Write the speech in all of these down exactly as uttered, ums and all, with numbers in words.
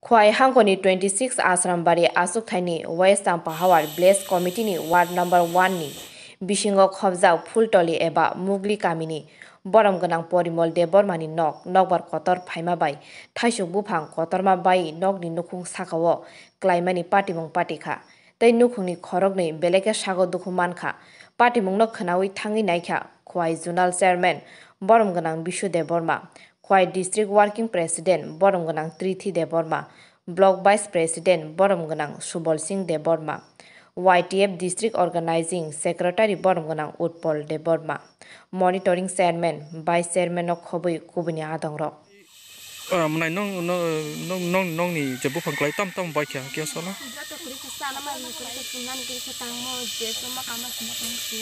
Khowai hangkoni twenty six Asrambari achukthaini West Champahawar Village Committee ni Ward number one ni bisingo khobjak Phultoli eba Mugli kamini borom gwnang Porimol Debbarma ni nok nokbar kotor phaima bai thaisuk buphang kotorma bai nokni nukhung sakao klaimani patimung patikha tei nukhungni khoroknwi belai khe sago dukhu mankha. Patimungno khwnawi thangwi naikha Khowai Zonal Chairman borom gwnang Bishu Debbarma, Khowai District Working President borom gwnang Trithi Debbarma, Block Vice President borom gwnang Subol Singh Debbarma, Y T F District Organizing Secretary borom gwnang Utpol Debbarma, Monitoring Chairman, Vice Chairman no khobwi kubuni adongrok. Ah, mwnai nong, nong, nong, nong, nongni je buphang klai tam tam bai kha, kya sala? Joto kwrwi khe chana mani kwrwi khe chumnani kwrwi khe tangmo je chuma kama sima tang su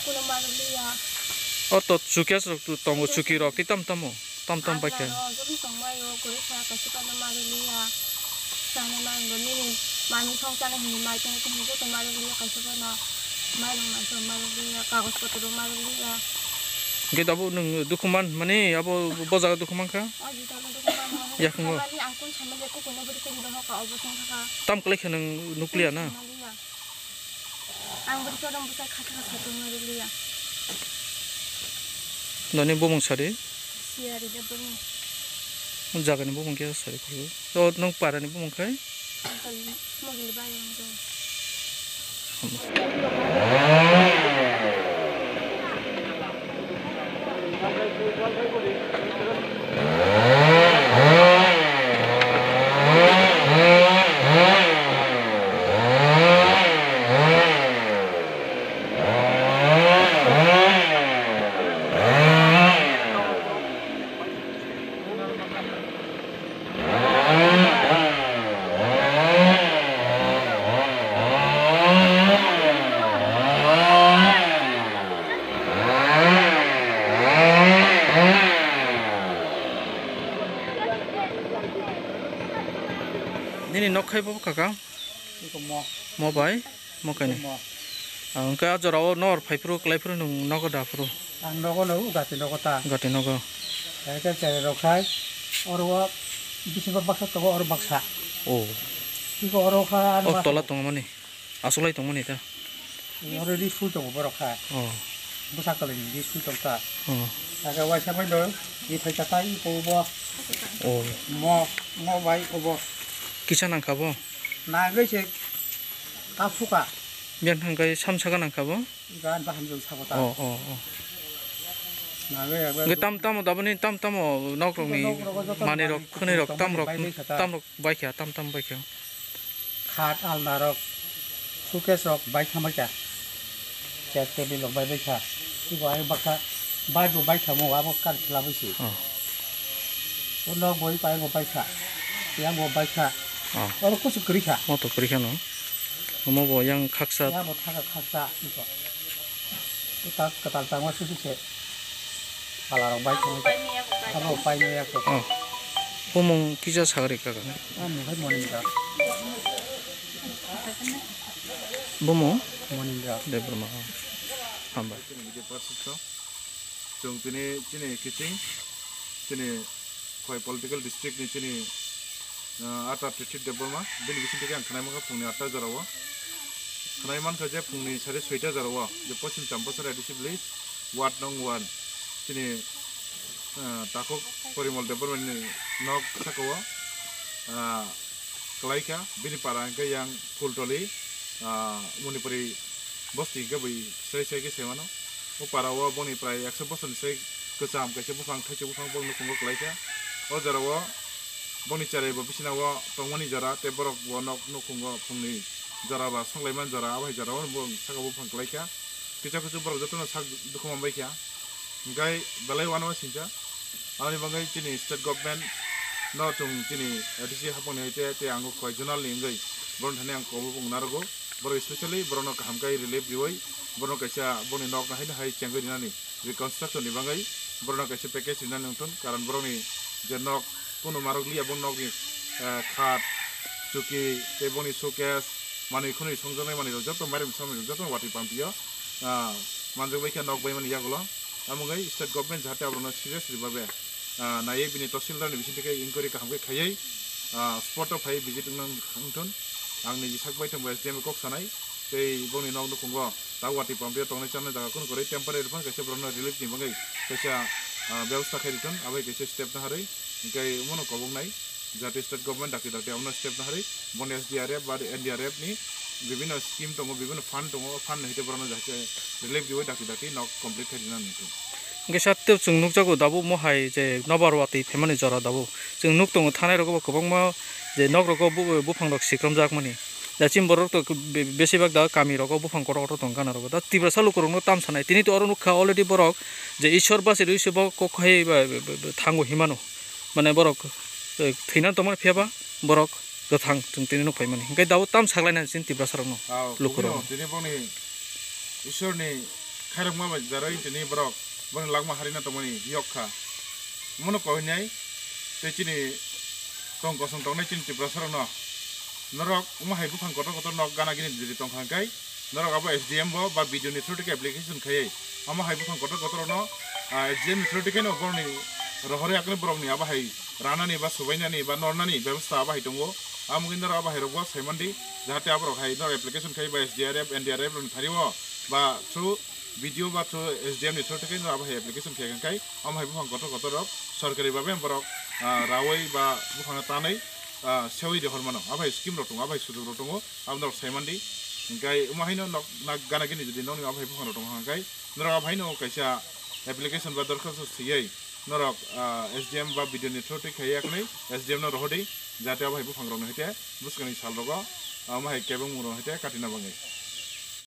kuno marwk liya. O to chukya rok tu tongo, chuki rok ti tam tamo, tam tam bai kha. Joto tongmai o kwrwi kha kaisa kano marwk liya. Chana mani nini mani song chana hini mai tong tong joto marwk liya kaisa kano mai rok mai song marwk liya kagoj potro marwk liya. Hingke tabuk nwng dukhu man mani abo bo jaga dukhu man kha? Yakung o. Tam kwlai khe nwng nukliya na? Ang bwrwi chodong bwsai kha kha kha tongma rwliya. Noni bumung sadi? Siyari de bumung. Jagani bumung khe sadi khulgo. O nwng parani bumung khai? Mogili bai ang do. Nini nok khai bo kaka? Iko mo. Mo bai? Mo kaini? Mo. Ah, hwnkhe ah jorao nor phaiphuru, kwlaiphuru nwng nogo da phuru? Ang nogo no, gati nogo ta. Gati nogo. Hai khe cherai rok khai, oro o bisingo baksa tongo, oro baksa. Oh. Iko oro kha, oh, tola tongmani. Asulai tongmani ta. Oro ri sui tongo borok kha. Oh. Bwsa kwlaini ri sui tong ta. Oh. Aga waisa bai do, ri phai ta tai iko bo. Oh. Mo, mo bai ko bo. Kisa nang kha bo? Nagwi se ta phuka. Biyan thangkai samsaka nangkha bo? Gan bahan jong sabo ta. Oh, oh, oh. Nagwi aga. Nge tam tamo dabani tam tamo nok rokni nok rogo joto mani rok mani khwnwi rok tongmani tam rok bai bai kha ta. Tam rok bai kha, tam tam bai kha. Khat alna rok, suitcase rok bai kha mai kha. Chair table rok bai bai kha. Ibo ai baksa bai bo bai kha mo abo kar khwla bai se. Oh. O nok bo ipai bo bai kha. Yang bo bai kha. Oh. Oro kusu kwrwi kha. Mo to kwrwi kha no. Omo bo yang khaksa. Ya bo thaka khaksa iko. Ita kwtal tangma susu se. Pala rok bai thangwi. Abo pai maya ko. Oh. Bumung kisa sagri kaka. Ani hai Monindra. Bumung? Monindra. Debbarma. Hambai. Chwng tini chini kiching chini Khowai political district ni chini, ah, ata Trithi Debbarma bini bising twi ang khwnai mankha phungni atta jora o. Khwnai mankha je phungni sade soita jora o je Poschim Champachari A D C village ward nong one chini, ah, takhuk Porimol Debbarma ni nok saka o, ah, kwlai kha, bini para hwnkhe yang Phultoli, ah, Monipuri bosti hwnkhe bui srai srai khe sai mano. O para o boni prai ekso bosor ni sai kwcham kaisa buphang, thaisuk buphang borok nukhungo kwlai kha. O jora o boni cherai bo bisina o tongmani jora tei borok bo nok nukhungo phungni jora ba songlaimani jora, abo hai jora o bo saka buphang kwlai kha. Kisa kusu borok jotono sak dukhu manbai kha. Hwnkhe belai uanama singcha. Aboni bagwi chini state government no chwng chini A D C hapangni hai te, te ang Khowai zonal ni wngwi borokni thani ang kobo wng narogo. Borok specially borokno kaham khe relief riwi borokno kaisa boni nok no haino hai chengwi rinani reconstruction ni bagwi borokno kaisa package rinani wngthun, karon borokni je nok kunu marok liya bo nokni, eh, khat, chuki tei boni showcase manwi khwnwi songjaknai manwi rok joto mairum samwi rok joto watwi pampio, ah, manjak bai khe nok bai mani yagulo. Amo wngwi state government jahate aborokno seriously babe, ah, naiwi bini tahsildar ni bisingtwi khe inquiry kaham khe khaiwi ah, spot o phai visit wngna wngthun. Ang niji sak bai thangbai S D M kok sanai, tei bongni nok nukhungo ta watwi pampia tongnai chanai jaga kunu kwrwi temporary phano kaisa borokno relief ni bagwi kaisa, ah, bebosta khai rithun, abai kaisa step naharwi, hingkai omono koboknai jate state government dakti dakti abono step naharwi, boni S D R F ba N D R F ni bibhinno scheme tongo, bibhinno fund tongo, o fund ni hwnkhe borokno jahai khe relief riwi dakti dakti nok complete khai rina nangkhe. Hingke satwk chwng nukjago dabo mohai je nobar watwi phaimani jora dabo. Chwng nuk tongo thanai rogo bo kwbangma je nok rogo bu-, buphang rok sikromjak mani. Da chini borok to be-, besibak da kami rogo buphang kotor kotor tong gana rogo. Da Tiprasa lukurokno tam sanai. Tini to oro nukha already borok je Ishwar basi rwi se bo kok hai ba, ba, ba, ba, thango himano. Mane borok, eh, thwina tongmani phiya ba borok kwthang chwng tini nuk phaimani. Hingke dabo tam saklaina chini Tiprasa rokno Ah, lukurok. Kubui no tini boni Ishwar ni khairokma bai jaroi tini borok boni langma harina tongmani yok kha. Omono koinai tei chini tong kosong tongnai chini Tiprasa rokno norok omo hai buphang kotor kotor nok gana gini diri tong kha hingkai norok abo S D M bo ba B D O ni through tei application khaiwi omo hai buphang kotor kotor rokno, ah, S D M ni through tei khe no borokni rohorwi akni borokni abo hai ranani ba subainani ba nornani bebosta abo hai tongo. Amo khe norok abo hai rokbo saimandi jahate aborok hai norok application khai ba S D R F, N D R F rokni thari o ba through B D O ba through S D M ni through tei khe norok abo hai application khai khai omo hai buphang kotor kotor rok sorkari babe borok, ah, rawi ba buphangno tanwi, ah, sewi rihor mano. Abo hai scheme rok tongo, abo hai sujok rok tongo, abo norok saimandi. Hingkai omo haino nok nak gana gini jodi nokni abo hai buphang rok tongo hingkai norok abo haino kaisa application ba dorkhasto swiwi norok, ah, S D M ba B D O ni through tei khaiwi yakni S D M no rohordi, jate abo hai buphang rokno hite bwskangni sal rogo, ah, omo hai kebengmung rok hite katina bagwi.